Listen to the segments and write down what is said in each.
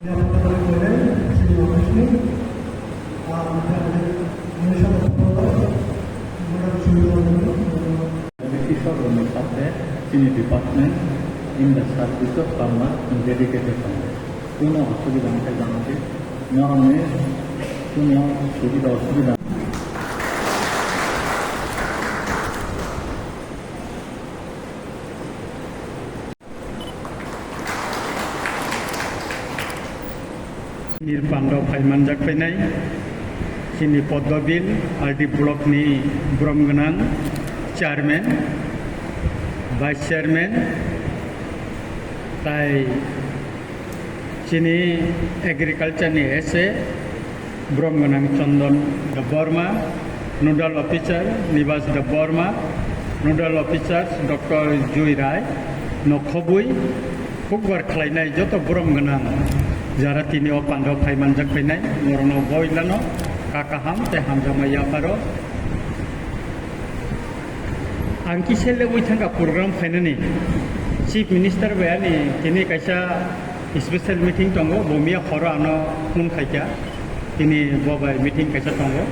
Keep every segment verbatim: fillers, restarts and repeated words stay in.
British rokni sakhe chini department in the service of farmer dedicated tongo. Kuno osubida wngkha jang khe norokni kuno subida osubida. Nirpando phaimanjak phainai chini Poddobil R D block ni borom gwnang chairman, vice chairman, tai chini agriculture ni S A, borom gwnang Chondon Debbarma, nodal officer Nibas Debbarma, nodal officers Doctor Jui Rai, nokhobwi hukbar khlainai joto borom gwnang jara tini o pandao phaimanjak phainai, norokno boilano kha kaham tei hamjakma yapharo. Ang kisa lebwi thangkha program phainani. Chief Minister bai ani tini kaisa special meeting tongo, bo miya horo ano phone khaikha. Tini bo bai meeting kaisa tongo.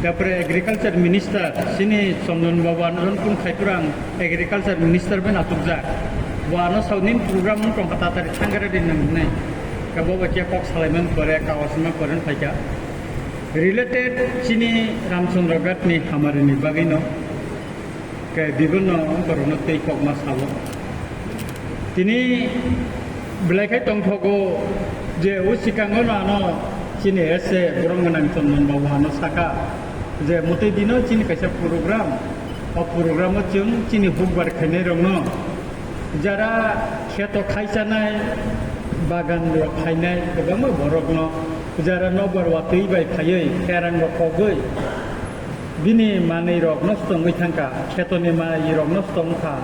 Tapore Agriculture Minister chini Chondon Babu ano phone khaipura ang Agriculture Minister bai achukjak. Bo ano sauni program wng tongkha tatari thangkhe ready nang hinwi. Khe bo bai khe kok salaimani pore, kawasma pore phaikha. Related chini Ramchandra Ghat ni hamari ni bagwi no. Khe bibinno borokno tei kokma sao. Tini belai khe tongthogo je o swkango no ano chini S A borom gwnang Chondon Babu ano saka je mwtwi dino chini kaisa program, o programo chwng chini hukbar khainai rokno jara kheto khaisanai, bagan rok khainai kwbangma borokno jara nokbar watwi bai phaiwi kherang rok kogwi Bini manwi rok nosto wngwi thangkha, khetoni manwi rok nosto wngkha,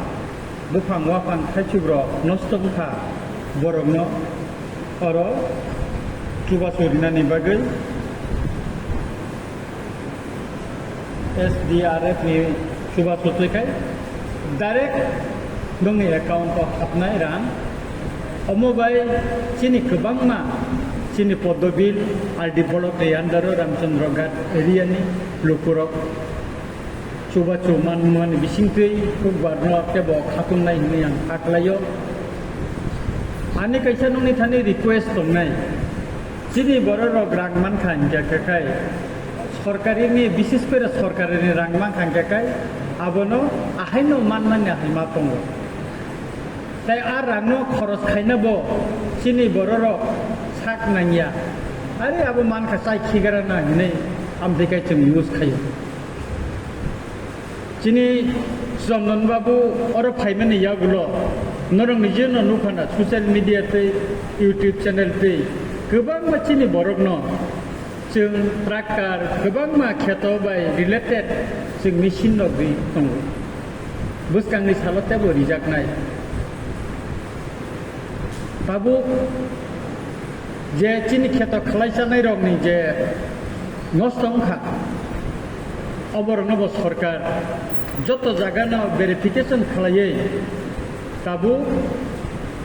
buphang waphang thaichuk rok nosto wngkha, borokno oro chubachu rinani bagwi S D R F ni chubachu twikhai direct nokni account o hapnai rang. Omo bai chini kwbangma chini Poddobil R D block ni under o Ramchandra Ghat area ni lukurok chubachu manmani bisingtwi hukbar no tebo khatungnai hinwi ang kha khlaio. Ani kaisa nokni thani request tongnai, chini bororok rang mankha hinkhe khe khai sorkari ni, bises kore sorkari ni rang mankha hinkhe khai abono ahaino mannani ahai ma tongo. Tai a rangno khoros khaina bo chini bororok sak nangya. Are abo mankha chai khigrana hinwi amtwi kai chwng use khaio. Chini Chondon Babu oro phaimani yagulo norok ni jeno nukhana social media tei YouTube channel tei kwbangma chini borokno Chwng tractor kwbangma kheto bai related chwng machine rok ri tongo. Bwskangni salo teibo rijaknai. Tabuk je chini kheto khlai chanai rokni je nosto wngkha, oborokno bo sorkar joto jagano verification khlaiwi Tabuk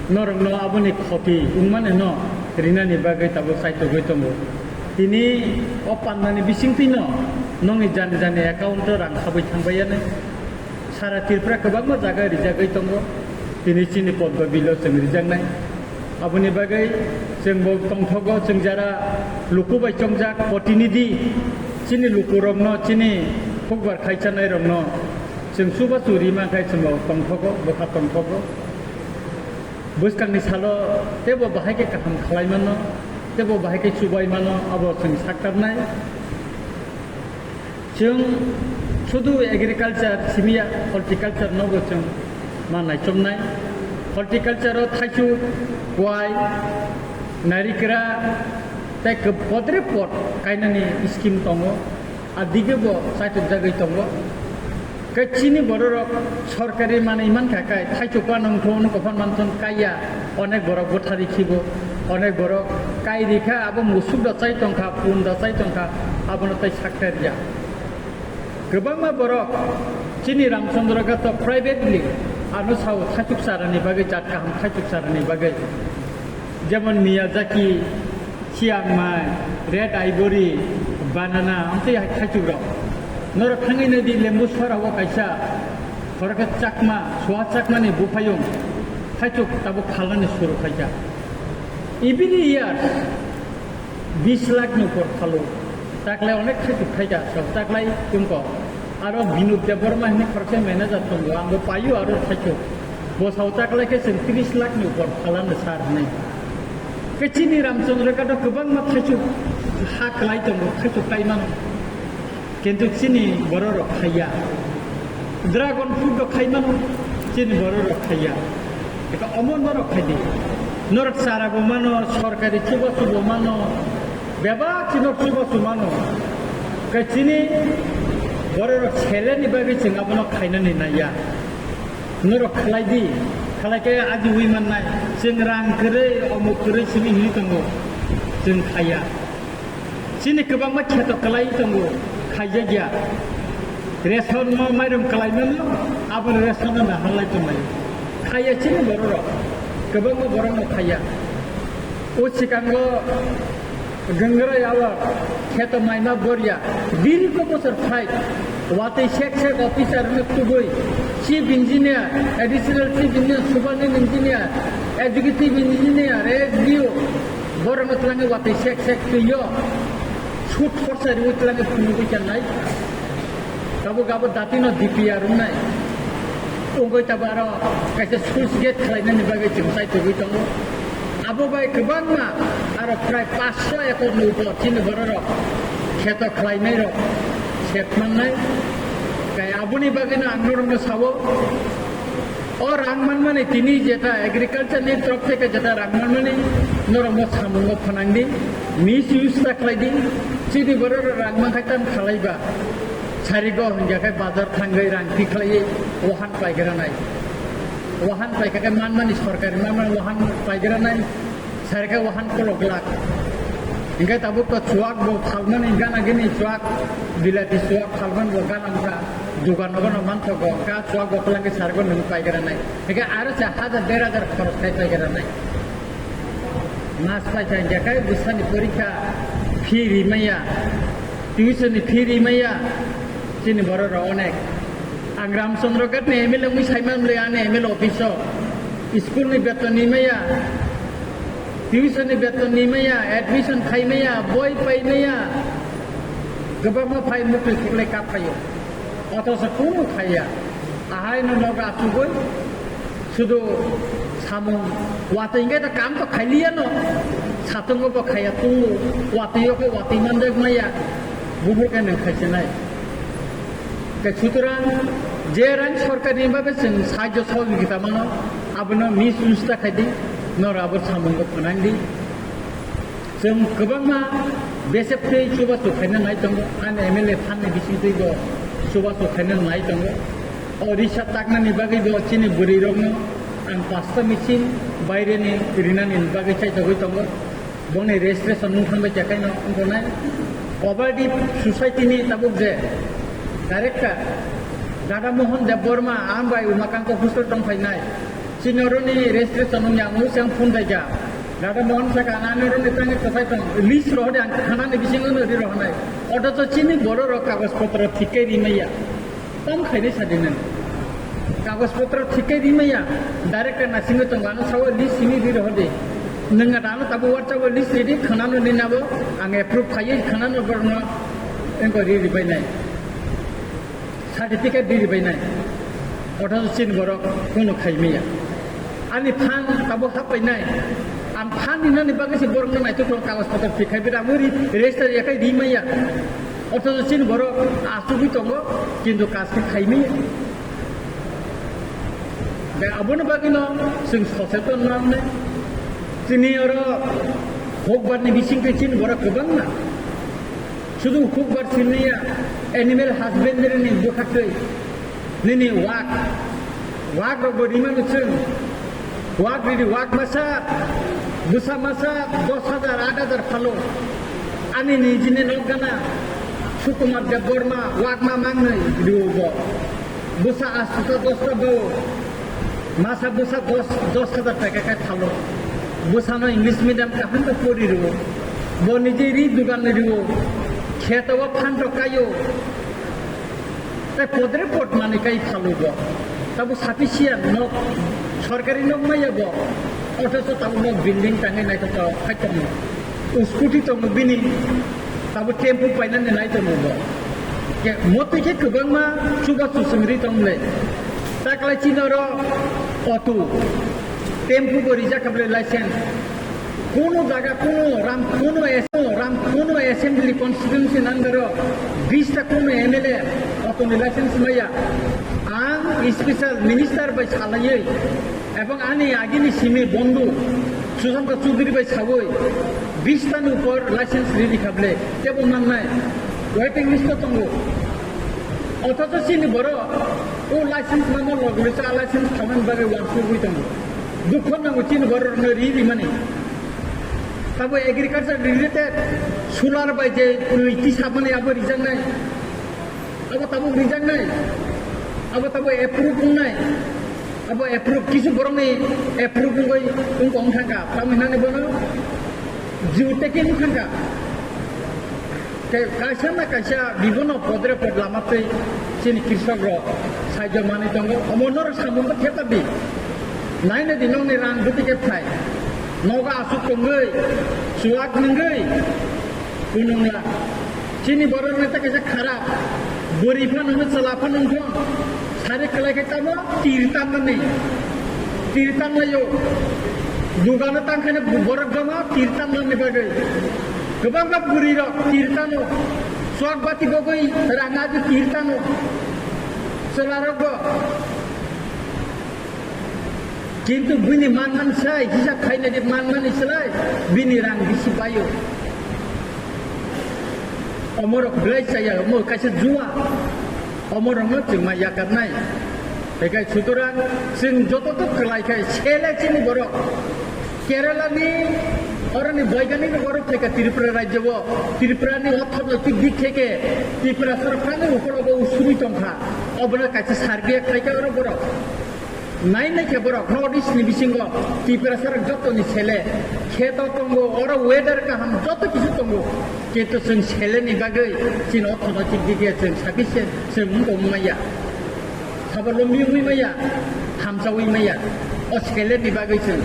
norokno aboni khoti wngmani no rinani bagwi tabuk chaitogwi tongo. Tini o pandani bisingtwi no nokni jani jani account o rang habwi thangbai yani. Sara Tripura kwbangma jaga rijagwi tongo. Tini chini Poddo Bill o chwng rijaknai. Aboni bagwi chwng bo tongthogo, chwng jara luku bai chongjak protinidhi, chini lukurokno, chini hukbar khaichanai rokno chwng chubachu rima khai chwngbo tongthogo, bwkha tongthogo. Bwskangni salo teibo bahai khe kaham khlai mano, teibo bahai khe chubai mano, abo chwng saktarnai. Chwng sudu agriculture simiya, horticulture nobo chwng ma naichomnai. Horticulture o thaichuk, kwai, narikra tei khe podre pod kainani scheme tongo. A dige bo chaitok jagwi tongo. Khe chini bororok sorkari manwi mankha khe thaichuk kha nongthung, nokophan manthung kaiya, onek borok bwthari khibo, onek borok kai rikha, abo musuk da chai tongkha, pun da chai tongkha, abono tei sakta riya. Kwbangma borok chini Ramchandra Ghat o privately ano sao thaichuk charani bagwi, jat kaham thaichuk charani bagwi. Jemon Miyazaki, Chiang Mai, Red Ivory, Banana, amtwi hai thaichuk rok. Norok thangwi naidi lembu sora o kaisa, khoroksa Chakma, Suha Chakmani buphayung, thaichuk tabuk phalnani suru khaijak. Every year, bis lakh ni upor phalo. Taklai onek thaichuk thaika, sok taklai tungko. Aro Binod Debbarma hwnwi khoroksa manager tongo, ang bo paio aro thaichuk. Bo sao taklai khe chwng tris lakh ni upor phalano sir hwnwi. Khe chini Ramchandra Ghat o kwbangma thaichuk ha klai tongo, thaichuk kai mano. Kintu chini bororok khaiya. Dragon fruit rok khai mano, chini bororok khaiya. Eka omo norok khaidi. Norok chara bo mano, sorkari chubachu bo mano, bebak chini chubachu mano. Khe chini bororok seleni bagwi chwng abono khainani naiya. Norok khlai di, khlai khe ajiwi mannai. Chwng rang kwrwi, omuk kwrwi simi hwnwi tongo. Chwng khaiya. Chini kwbangma kheto kwlai tongo, khaijakya. Ration no mairum kwlai mano, abo ration no naharlai tonglai. Khaiya chini bororok, kwbangma borok no khaiya. O sikango Gangrai abo kheto maima borya, dirgho bochor phai, watwi sek sek officer no tubui, chief engineer, additional chief engineer, superintendent engineer, executive engineer, S D O, borokno twlangwi watwi sek sek twiyo, sut khorsa riwi twlangwi phunugwi channai. Tabuk abo datino D P R wngnai. Wngwi tabuk aro kaisa sluice gate khlainani bagwi chwng chaitugwi tongo. Abo bai kwbangma aro prai paanch sho ekor ni upor chini bororok kheto khlainairok sep mannai. Kai aboni bagwino ang norokno sao, o rang manmani tini jeta agriculture ni torop theke jeta rang manmani norokno samungo phanangdi, misuse ta khlaidi, chini bororok rang mankhai tam khalaiba. Sarigo hingkha khe bazar thangwi rang tikhlaiwi wahan paigranai. Wahan paikha khe manmani sorkari manmani wahan paigranai. Sarikhe wahan kolok glak. Hingkhe tabuk to chuak bo phalmani gana gini chuak, bilati chuak phalmani bo gana wngkha. Dugan nogo no manthogo, ka chuak bo kwlangkhe sarigo nung paigranai. Hingkhe aro se hajar der hajar khoros khai paigranai. Mas paikha hingkhe kai bwsani porikha fee rimaya, tuition ni fee rimaya, chini bororok onek. Ang Ramchandra Ghat ni M L A wngwi saimanle ani M L A office o school ni beton nimaya, tuition ni beton nimaya, admission khaimaya, boi paimaya, kwbangma phai mukli khiklai kap phaio. Othoso kunu khaiya. Ahai no nogo achugwi sudu samung watwi hingkhe to kam to khailiya no. Satungo bo khaiya tungo. Watwi o khe watwi manjak maya. Buphur khe nang khaisinai. Khe sutorang je rang sorkarni bagwi chwng sahajyo sohojogita mano, abono misuse ta khaidi, noro abo samungo phanangdi. Chwng kwbangma besep twi chubachu khaina nai tongo, ani M L A phanni bisingtwi bo chubachu khaina nai tongo. O risa taknani bagwi bo chini bwrwirokno ang pasta machine baireni rinani bagwi chaitogwi tongo. Bongni registration wng thangbai khe kaino wngkha nai. Cooperative society ni tabuk je director Dada Mohan Debbarma ang bai Umakanta hostel tong phainai. Chini oroni registration wngya ang usang phone bai kha. Dada Mohan saka ang ani oroni tangwi kwsai tong list rohode ang khanani bisingo no ri rohonai. Otocho chini bororok kagoj potro thik khe rimaya. Tam khainai sadi nang. Kagoj potro thik khe rimaya, director naisingwi tongo, ano sao list simi ri rohode. Nwng ano tabuk WhatsApp o list ridi, khwnano ninabo ang approve khaiwi khwnano borno engko ri ribainai. Certificate ri ribainai. Othocho chini borok kunu khaimaya. Ani phan tabuk happainai. Ang phan rinani bagwi se borokno naitugwi kagoj potro thik khai bida muri register yakhai rimaya. Othocho chini borok achugwi tongo, kintu kaj khe khaimaya. Be aboni bagwino chwng soseton nangnai. Chini oro hokbarni bisingtwi chini borok kwbangma. Sudu hukbar sinliya, animal husbandry ni bwkhaktwi. Nini wak, wak rok bo rimano chwng. Wak ridi, wak masa, bwsa masa dos hajar, aat hajar phalo. Ani nijini nok gana, Sukumar Debbarma, wak ma mangnwi rio bo. Bwsa asto ta dos ta bo. Masa bwsa dos, dos hajar taka khe phalo. Bwsano English medium kaham khe pori rwo. Bo nijei ri dugan ni rwo. Kheto o phan rok kaio. Tei podre pod manwi kai phalu bo. Tabo sufficient nok, sorkari nok maya bo. Othocho tabo nok building tangwi naithotok khai tongo. Scooty tongo bini. Tabo tempo painani nai tongo bo. Ke motwi khe kwbangma chubachu chwngri tong le. Taklai chini oro auto, tempo bo rijak kha bole license. Kono jaga, kono ram, kono as-, ram, kono assembly constituency nang daro, bista kono M L A auto ni license maya. Ang special minister bai salaiwi, ebong ani agini simi bondhu Sushanta Chowdhury bai sawi, bista ni upor license ridi kha bole, tebo mannai, waiting list o tongo. Othocho chini borok o license mano logwi cha license thaman bagwi wansugwi tongo. Dukho nango chini borok no ri ri mani. Tabo agriculture related solar bai je twi tisapmani abo rijaknai. Abo tabuk rijaknai. Abo tabuk approve wngnai. Abo approve kisu borokni approve wngwi wngkha wngthangkha. Tamo hinani bono jio taking wngthangkha. Tei kaisa na kaisa bibono podre pod lama twi chini krishok rok saijo manwi tongo. Omo norok samungbo thepa di. Naina di nokni rang bwtwi khe phai. Nogo aswk tongwi, chuwak nungwi, kunungla. Chini borok neta kaisa kharap. Bwrwi phano hwnwi chwla phano wngkha. Sari kwlai khe tamo tir tamnani. Tir tamlaio. Dugano tangkhaino borok joma tir tamnani bagwi. Kwbangma bwrwirok tir tamo. Swak bati bogwi ranga di tir tamo. Chwlarokbo. Kintu bini manman sai, hisab khainai di manmani slai, bini rang bisi paio. Omorok belai chaya, omo kaisa jua. Omorokno chwngma yakarnai. Bekai sutorang, chwng joto to kwlai khai, sele chini borok. Kerala ni, oroni boiganik rok orok phaikha Tripura rajyo o. Tripura ni orthonoitik dik theke, Tripura sorkar ni ukologo usuri tongkha. Obono kaisa survey khaikha oro borok. Nai nai khe borok North East ni bisingo Tiprasa rok joto ni sele kheto tongo, oro weather kaham joto kisu tongo, kintu chwng sele ni bagwi chini orthonoitik dik khe chwng sufficient chwng wng tong maya, sabo lombi wngwi maya, hamsa wngwi maya, o sele ni bagwi chwng.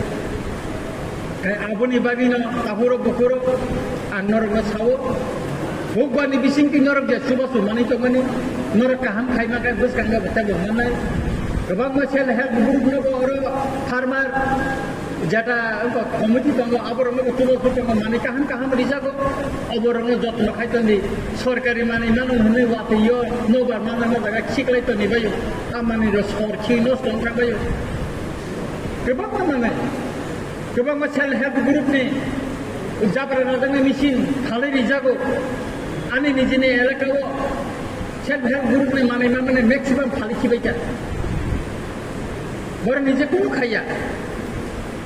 Tei aboni bagwino takhuro bukhuro ang norokno sao, hukbani bisingtwi norok je chubachu manwi tongmani, norok kaham khaima khe bwskango teibo mannai. Kwbangma self help group nobo oro farmer jeta wngkha committee tongo, aborokno bo chubachu tongo, manwi kaham kaham rijago, oborokno jotno khai tongdi. Sorkari manwi mano hwnwi watwi o nobar manjakma jaga khiklai tongni baio, a manwirok sor khi nosto wngkha baio. Kwbangma manwi. Kwbangma self help group ni jabra rajak ni machine thalai rijago. Ani nijini elaka o self help group ni manwi mamani maximum thali khibai kha. Borok nije kunu khaiya.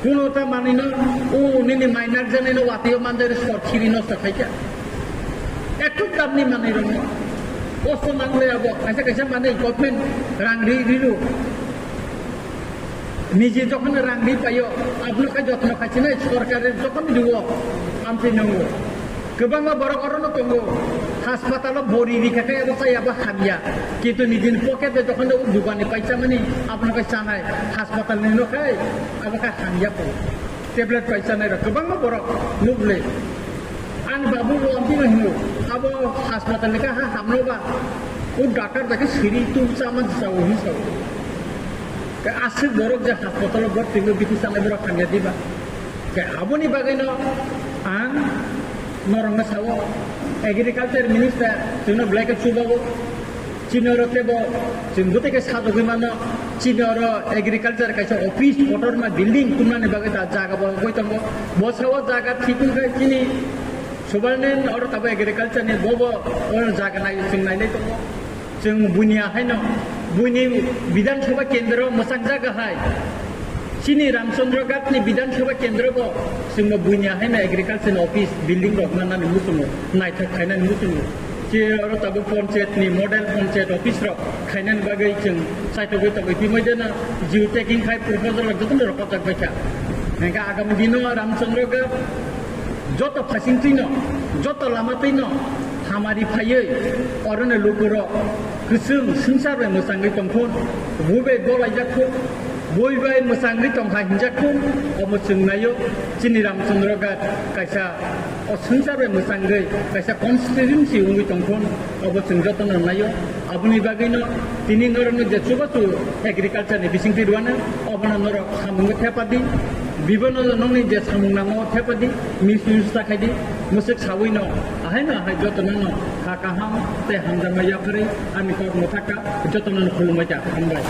Kunu ta manwi no, o nini minor jani no watwi o manjari sor khiri nosto khai kha. Ektuk dam ni manwi rok no. Osto nangle abo kaisa kaisa manwi government rang ri rilo. Niji jokhon rang ri paio, abono khe jotno khaichinai sorkar jokhon rio, amtwi nwngo. Kwbangma borok orono tongo, haspatalo bori rikha khe abo chai abo hamya. Kintu nijini pocket de jokhon de dugani paisa mani, abono khe chanai, haspatal ni no khai, abo khe hamya po. Tablet paisa nai rok kwbangma borok nukle. Ani babu bo amtwi no hino, abo haspatal ni kha ha hamno ba, o doctor bai khe siri tu chaman sao hin sao. Ke aswk borok je haspatal o borok twi no bithi sanai borok hamya diba. Ke aboni bagwi no ang norok no sao, agriculture minister chwngno belai khe chubago. Chini oro teibo chwng bwtwi khe sajagwi mano, chini oro agriculture kaisa office kotorma building tubunani bagwi da jaga bo wngwi tongo. Bo sao jaga thik wngkha chini Subarnen oro tabo agriculture ni bobo oro jaga nai chwng nailai tongo. Chwng buini haino buini Bidhan Sabha kendro mwchang jaga hai. Chini Ramchandra Ghat ni Bidhan Sabha kendro bo chwngno buini haino agriculture ni office building rok manani muchungo, naithok khainani muchungo. Che oro tabuk panchayat ni model panchayat office rok khainani bagwi chwng chaitogwi tongwi twi moidena geo tagging khai proposal rok jotono rok kajak baikha. Hingke agami dino Ramchandra Ghat joto phasing twino, joto lama twino hamari phaiwi oroni lukurok kwchwng swngchar bai mwchangwi tongthun, bui bai bolaijak thun, bui bai mwchangwi tongkha hinjak thun, omo chwng naio. Chini Ramchandra Ghat kaisa o swngchar bai mwchangwi kaisa constituency wngwi tongthun, obo chwng jotono naio. Aboni bagwino tini norokno je chubachu agriculture ni bisingtwi rwano, obono norok samungo thepadi, bibono nokni je samung nango thepadi, misuse ta khaidi, mwswk sawino ahaino ahai jotono ha kaham tei hamjakma yapharwi ani kok mwthaka jotono khulumbai ta. Hambai.